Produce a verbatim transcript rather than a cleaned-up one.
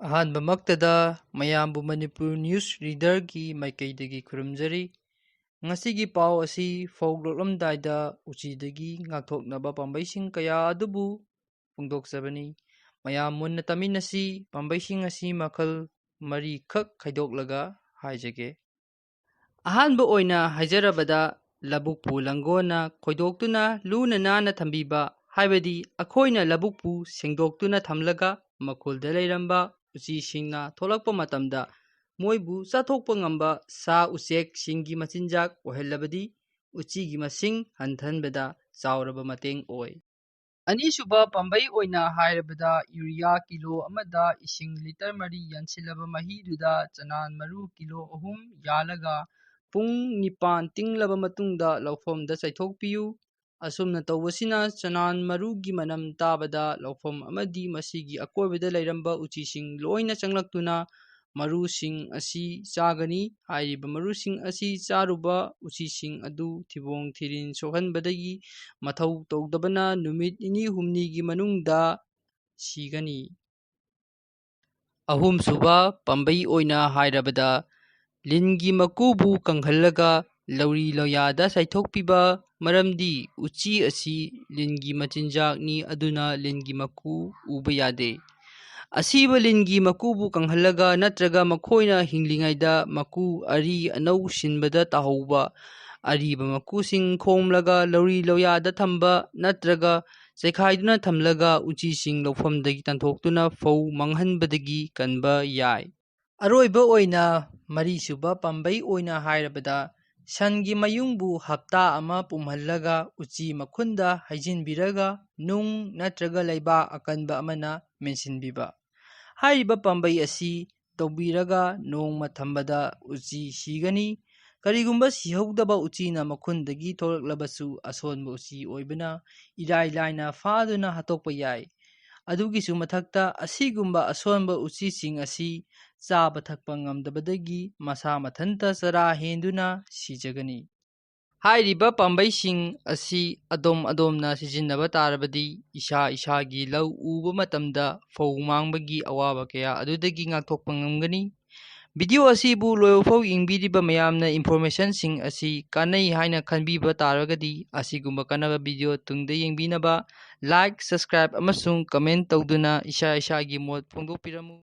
ꯑꯍꯥꯟꯕꯃꯛꯇꯗ ꯃꯌꯥꯝꯕꯨ ꯃꯅꯤꯄꯨꯔ ꯅ꯭ꯌꯨꯁ ꯔꯤꯗꯔꯒꯤ ꯃꯥꯏꯀꯩꯗꯒꯤ ꯈꯨꯔꯨꯝꯖꯔꯤ꯫ ꯉꯁꯤꯒꯤ ꯄꯥꯎ ꯑꯁꯤ ꯐꯧ ꯂꯣꯛꯂꯝꯗꯥꯏꯗ ꯎꯆꯤꯗꯒꯤ ꯉꯥꯛꯊꯣꯛꯅꯕ ꯄꯥꯝꯕꯩꯁꯤꯡ ꯀꯌꯥ ꯑꯗꯨꯕꯨ ꯐꯣꯡꯗꯣꯛꯆꯕꯅꯤ꯫ ꯃꯌꯥꯝ ꯃꯨꯟꯅ ꯇꯥꯃꯤꯟꯅꯁꯤ꯫ ꯄꯥꯝꯕꯩꯁꯤꯡ ꯑꯁꯤ ꯃꯈꯜ ꯃꯔꯤꯈꯛ ꯈꯥꯏꯗꯣꯛꯂꯒ ꯍꯥꯏꯖꯒꯦ꯫ ꯑꯍꯥꯟꯕ ꯑꯣꯏꯅ ꯍꯥꯏꯖꯔꯕꯗ, ꯂꯧꯕꯨꯛꯄꯨ ꯂꯥꯡꯒꯣꯜꯅ ꯈꯣꯏꯗꯣꯛꯇꯨꯅ ꯂꯨꯅ ꯅꯥꯟꯅ ꯊꯝꯕꯤꯕ, ꯍꯥꯏꯕꯗꯤ ꯑꯩꯈꯣꯏꯅ ꯂꯧꯕꯨꯛꯄꯨ ꯁꯦꯡꯗꯣꯛꯇꯨꯅ ꯊꯝꯂꯒ ꯃꯈꯣꯜꯗ ꯂꯩꯔꯝꯕ ꯎꯆꯤꯁꯤꯡꯅ ꯊꯣꯛꯂꯛꯄ ꯃꯇꯝꯗ ꯃꯣꯏꯕꯨ ꯆꯥꯊꯣꯛꯄ ꯉꯝꯕ ꯁꯥ ꯎꯆꯦꯛꯁꯤꯡꯒꯤ ꯃꯆꯤꯟꯖꯥꯛ ꯑꯣꯏꯍꯜꯂꯕꯗꯤ ꯎꯆꯤꯒꯤ ꯃꯁꯤꯡ ꯍꯟꯊꯍꯟꯕꯗ ꯆꯥꯎꯔꯕ ꯃꯇꯦꯡ ꯑꯣꯏ꯫ ꯑꯅꯤꯁꯨꯕ ꯄꯥꯝꯕꯩ ꯑꯣꯏꯅ ꯍꯥꯏꯔꯕꯗ, ꯌꯨꯔꯤꯌꯥ ꯀꯤꯂꯣ ꯑꯃꯗ ꯏꯁꯤꯡ ꯂꯤꯇꯔ ꯃꯔꯤ ꯌꯥꯟꯁꯤꯜꯂꯕ ꯃꯍꯤꯗꯨꯗ ꯆꯅꯥꯟ ꯃꯔꯨ ꯀꯤꯂꯣ ꯑꯍꯨꯝ ꯌꯥꯜꯂꯒ ꯄꯨꯡ ꯅꯤꯄꯥꯟ ꯇꯤꯡꯂꯕ ꯃꯇꯨꯡꯗ ꯂꯧꯐꯝꯗ ꯆꯥꯏꯊꯣꯛꯄꯤꯌꯨ꯫ ꯑꯁꯨꯝꯅ ꯇꯧꯕꯁꯤꯅ ꯆꯅꯥꯟ ꯃꯔꯨꯒꯤ ꯃꯅꯝ ꯇꯥꯕꯗ ꯂꯧꯐꯝ ꯑꯃꯗꯤ ꯃꯁꯤꯒꯤ ꯑꯀꯣꯏꯕꯗ ꯂꯩꯔꯝꯕ ꯎꯆꯤꯁꯤꯡ ꯂꯣꯏꯅ ꯆꯪꯂꯛꯇꯨꯅ ꯃꯔꯨꯁꯤꯡ ꯑꯁꯤ ꯆꯥꯒꯅꯤ꯫ ꯍꯥꯏꯔꯤꯕ ꯃꯔꯨꯁꯤꯡ ꯑꯁꯤ ꯆꯥꯔꯨꯕ ꯎꯆꯤꯁꯤꯡ ꯑꯗꯨ ꯊꯤꯕꯣꯡ ꯊꯤꯔꯤꯟ ꯁꯣꯛꯍꯟꯕꯗꯒꯤ ꯃꯊꯧ ꯇꯧꯗꯕꯅ ꯅꯨꯃꯤꯠ ꯅꯤꯅꯤ ꯍꯨꯝꯅꯤꯒꯤ ꯃꯅꯨꯡꯗ ꯁꯤꯒꯅꯤ꯫ ꯑꯍꯨꯝꯁꯨꯕ ꯄꯥꯝꯕꯩ ꯑꯣꯏꯅ ꯍꯥꯏꯔꯕꯗ, ꯂꯤꯟꯒꯤ ꯃꯀꯨꯕꯨ ꯀꯪꯍꯜꯂꯒ ꯂꯧꯔꯤ ꯂꯣꯌꯥꯗ ꯆꯥꯏꯊꯣꯛꯄꯤꯕ, ꯃꯔꯝꯗꯤ ꯎꯆꯤ ꯑꯁꯤ ꯂꯤꯟꯒꯤ ꯃꯆꯤꯟꯖꯥꯛꯅꯤ, ꯑꯗꯨꯅ ꯂꯤꯟꯒꯤ ꯃꯀꯨ ꯎꯕ ꯌꯥꯗꯦ꯫ ꯑꯁꯤꯕ ꯂꯤꯟꯒꯤ ꯃꯀꯨꯕꯨ ꯀꯪꯍꯜꯂꯒ ꯅꯠꯇ꯭ꯔꯒ ꯃꯈꯣꯏꯅ ꯍꯤꯡꯂꯤꯉꯩꯗ ꯃꯀꯨ ꯑꯔꯤ ꯑꯅꯧ ꯁꯤꯟꯕꯗ ꯇꯥꯍꯧꯕ ꯑꯔꯤꯕ ꯃꯀꯨꯁꯤꯡ ꯈꯣꯝꯂꯒ ꯂꯧꯔꯤ ꯂꯣꯌꯥꯗ ꯊꯝꯕ ꯅꯠꯇ꯭ꯔꯒ ꯆꯩꯈꯥꯏꯗꯨꯅ ꯊꯝꯂꯒ ꯎꯆꯤꯁꯤꯡ ꯂꯧꯐꯝꯗꯒꯤ ꯇꯥꯟꯊꯣꯛꯇꯨꯅ ꯐꯧ ꯃꯥꯡꯍꯟꯕꯗꯒꯤ ꯀꯟꯕ ꯌꯥꯏ꯫ ꯑꯔꯣꯏꯕ ꯑꯣꯏꯅ, ꯃꯔꯤꯁꯨꯕ ꯄꯥꯝꯕꯩ ꯑꯣꯏꯅ ꯍꯥꯏꯔꯕꯗ, ꯁꯟꯒꯤ ꯃꯌꯨꯡꯕꯨ ꯍꯞꯇꯥ ꯑꯃ ꯄꯨꯝꯍꯜꯂꯒ ꯎꯆꯤ ꯃꯈꯨꯟꯗ ꯍꯩꯖꯤꯟꯕꯤꯔꯒ ꯅꯨꯡ ꯅꯠꯇ꯭ꯔꯒ ꯂꯩꯕꯥꯛ ꯑꯀꯟꯕ ꯑꯃꯅ ꯃꯦꯟꯁꯤꯟꯕꯤꯕ꯫ ꯍꯥꯏꯔꯤꯕ ꯄꯥꯝꯕꯩ ꯑꯁꯤ ꯇꯧꯕꯤꯔꯒ ꯅꯣꯡꯃ ꯊꯝꯕꯗ ꯎꯆꯤ ꯁꯤꯒꯅꯤ꯫ ꯀꯔꯤꯒꯨꯝꯕ ꯁꯤꯍꯧꯗꯕ ꯎꯆꯤꯅ ꯃꯈꯨꯟꯗꯒꯤ ꯊꯣꯛꯂꯛꯂꯕꯁꯨ, ꯑꯁꯣꯟꯕ ꯎꯆꯤ ꯑꯣꯏꯕꯅ ꯏꯔꯥꯏ ꯂꯥꯏꯅ ꯐꯥꯗꯨꯅ ꯍꯥꯠꯇꯣꯛꯄ ꯌꯥꯏ꯫ ꯑꯗꯨꯒꯤꯁꯨ ꯃꯊꯛꯇ, ꯑꯁꯤꯒꯨꯝꯕ ꯑꯁꯣꯟꯕ ꯎꯆꯤꯁꯤꯡ ꯑꯁꯤ ꯆꯥꯕ ꯊꯛꯄ ꯉꯝꯗꯕꯗꯒꯤ ꯃꯁꯥ ꯃꯊꯟꯇ ꯆꯔꯥ ꯍꯦꯟꯗꯨꯅ ꯁꯤꯖꯒꯅꯤ꯫ ꯍꯥꯏꯔꯤꯕ ꯄꯥꯝꯕꯩꯁꯤꯡ ꯑꯁꯤ ꯑꯗꯣꯝ ꯑꯗꯣꯝꯅ ꯁꯤꯖꯤꯟꯅꯕ ꯇꯥꯔꯕꯗꯤ ꯏꯁꯥ ꯏꯁꯥꯒꯤ ꯂꯧ ꯎꯕ ꯃꯇꯝꯗ ꯐꯧ ꯃꯥꯡꯕꯒꯤ ꯑꯋꯥꯕ ꯀꯌꯥ ꯑꯗꯨꯗꯒꯤ ꯉꯥꯛꯊꯣꯛꯄ ꯉꯝꯒꯅꯤ꯫ ꯚꯤꯗꯤꯑꯣ ꯑꯁꯤꯕꯨ ꯂꯣꯏꯕ ꯐꯥꯎ ꯌꯦꯡꯕꯤꯔꯤꯕ ꯃꯌꯥꯝꯅ ꯏꯟꯐꯣꯔꯃꯦꯁꯟꯁꯤꯡ ꯑꯁꯤ ꯀꯥꯟꯅꯩ ꯍꯥꯏꯅ ꯈꯟꯕꯤꯕ ꯇꯥꯔꯒꯗꯤ ꯑꯁꯤꯒꯨꯝꯕ ꯀꯥꯟꯅꯕ ꯚꯤꯗꯤꯑꯣ ꯇꯨꯡꯗ ꯌꯦꯡꯕꯤꯅꯕ ꯂꯥꯏꯛ, ꯁꯕꯁꯀ꯭ꯔꯥꯏꯕ ꯑꯃꯁꯨꯡ ꯀꯃꯦꯟ ꯇꯧꯗꯨꯅ ꯏꯁꯥ ꯏꯁꯥꯒꯤ ꯃꯣꯠ ꯐꯣꯡꯗꯣꯛꯄꯤꯔꯝꯃꯨ꯫